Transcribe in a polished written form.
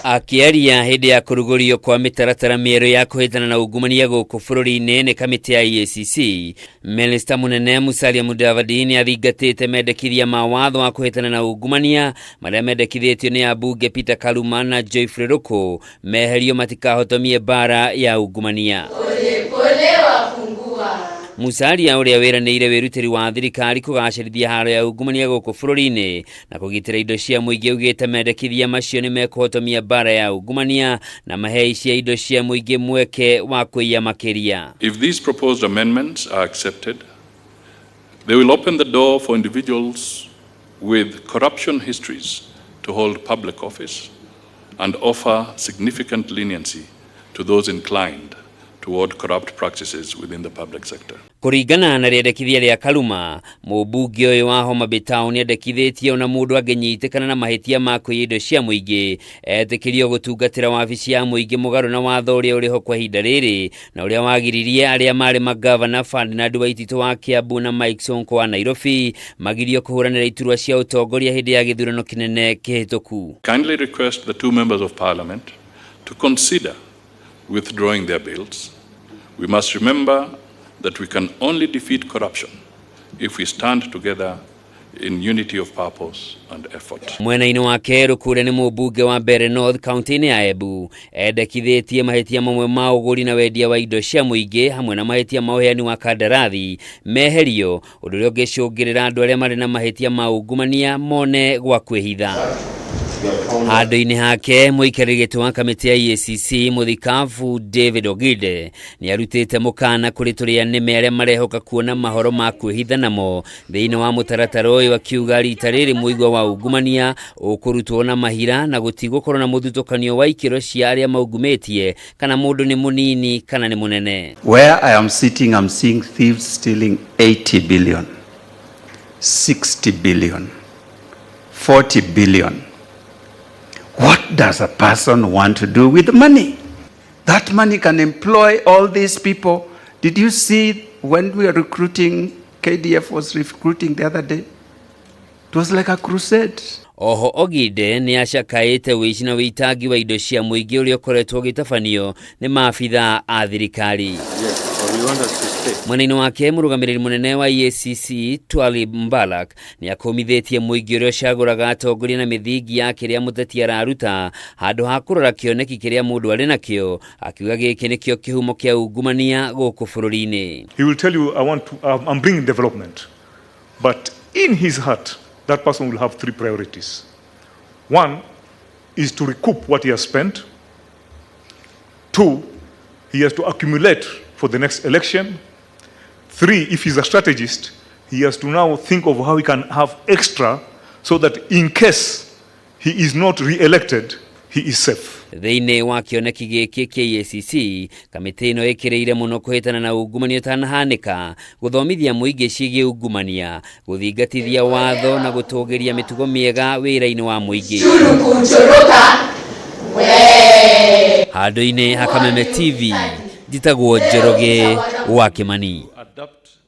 Akĩaria hĩndĩ ya kũrugũrio kwa mĩtaratara mĩerũ ya kũhĩtana na ungumania gũkũ bũrũri-inĩ nĩ kamĩtĩ ya EACC, Minista mũnene Musalia Mudavadi nĩ athingatĩte mendekithia ma watho wa kũhĩtana na ungumania marĩa mendekithĩtio nĩ ambunge Peter Kaluma na Geoffrey Ruku meherio matikahotomie mbara ya ungumania. Musalia ũrĩa wĩranĩire wĩrutĩri wa thirikari kũgacĩrithia haro ya ungumania gũkũ bũrũri-inĩ na kũgitĩra indo cia mũingĩ augĩte mendekithia macio nĩ mekũhotomia mbara ya ungumania na mahei cia indo cia mũingĩ mweke wa kũiya makĩria. If these proposed amendments are accepted, they will open the door for individuals with corruption histories to hold public office and offer significant leniency to those inclined toward corrupt practices within the public sector. Kũringana na rĩendekithia rĩa Kaluma, mũmbunge ũyũ wa Homa Bay Town nĩendekithĩtie ona mũndũ angĩnyitĩkana na mahĩtia ma kũiya indo cia mũingĩ etĩkĩrio gũtungatĩra wabici ya mũingĩ mũgarũ na watho ũrĩa ũrĩho kwa ihinda rĩrĩ na ũrĩa wagiririe arĩa marĩ magavana Ferdinand Waititu wa Kiambu na Mike Sonko wa Nairobi magirio kũhũranĩra iturwa cia ũtongoria hĩndĩ ya gĩthurano kĩnene kĩhĩtũku. Kindly request the two members of parliament to consider withdrawing their bills. We must remember that we can only defeat corruption if we stand together in unity of purpose and effort. Mwena-inĩ wake Rukure nĩ mũmbunge wa Mbeere North kaunti-inĩ ya Embu endekithĩtie mahĩtia mamwe ma ũgũri na wendia wa indo cia mũingĩ hamwe na mahĩtia ma ũheani wa kandarathi meherio ũndũ ũrĩa ũngĩcũngĩrĩra andũ arĩa marĩ na mahĩtia ma ungumania mone gwa kwĩhitha. Handũ-inĩ hake mũikarĩri gĩtĩ wa kamĩtĩ ya EACC mũthikabu David Ogide nĩ arutĩte mũkana kũrĩ tũrĩa nĩme arĩa marehoka kuona mahoro ma kwĩhitha namo thĩinĩ wa mũtaratara ũyũ, akiuga rita rĩrĩ mũigua wa ungumania ũkũrutwo na mahira na gũtigũkorwo na mũthutũkanio wa ikĩro cia arĩa maungumĩtie kana mũndũ nĩ mũnini kana nĩ mũnene. Where I am sitting, I'm seeing thieves stealing 80 billion, 60 billion, 40 billion. What does a person want to do with money? That money can employ all these people. Did you see when we are recruiting, KDF was recruiting the other day? It was like a crusade. Oho Ogide nĩ acakaĩte ũici na ũitangi wa indo cia mũingĩ ũrĩa ũkoretwo ũgĩtabanio nĩ maabithaa a thirikari. Mwena-inĩ wake mũrũgamĩrĩri mũnene wa EACC Twalib Mbalak nĩ akũmithĩtie mũingĩ ũrĩa ũcagũraga atongoria na mĩthingi ya kĩrĩa mũteti araruta handũ ha kũrora kĩoneki kĩrĩa mũndũ arĩ nakĩo, akiuga gĩkĩ nĩkĩo kĩhumo kĩa ungumania gũkũ bũrũri-inĩ. He will tell you, I'm bringing development. But in his heart, that person will have three priorities. One is to recoup what he has spent. Two, he has to accumulate for the next election. Three, if he's a strategist, he has to now think of how he can have extra so that in case he is not re-elected, he is safe. Thĩinĩ wa kĩoneki gĩkĩ kĩa EACC, kamĩtĩ ĩno ĩkĩrĩire mũno kũhĩtana na ungumania ũtanahanĩka, gũthomithia mũingĩ ciĩgiĩ ungumania, gũthingatithia watho na gũtũgĩria mĩtugo mĩega wĩra-inĩ wa mũingĩ. Handũ-inĩ ha Kameme TV, njĩtagwo Njoroge wa Kĩmani.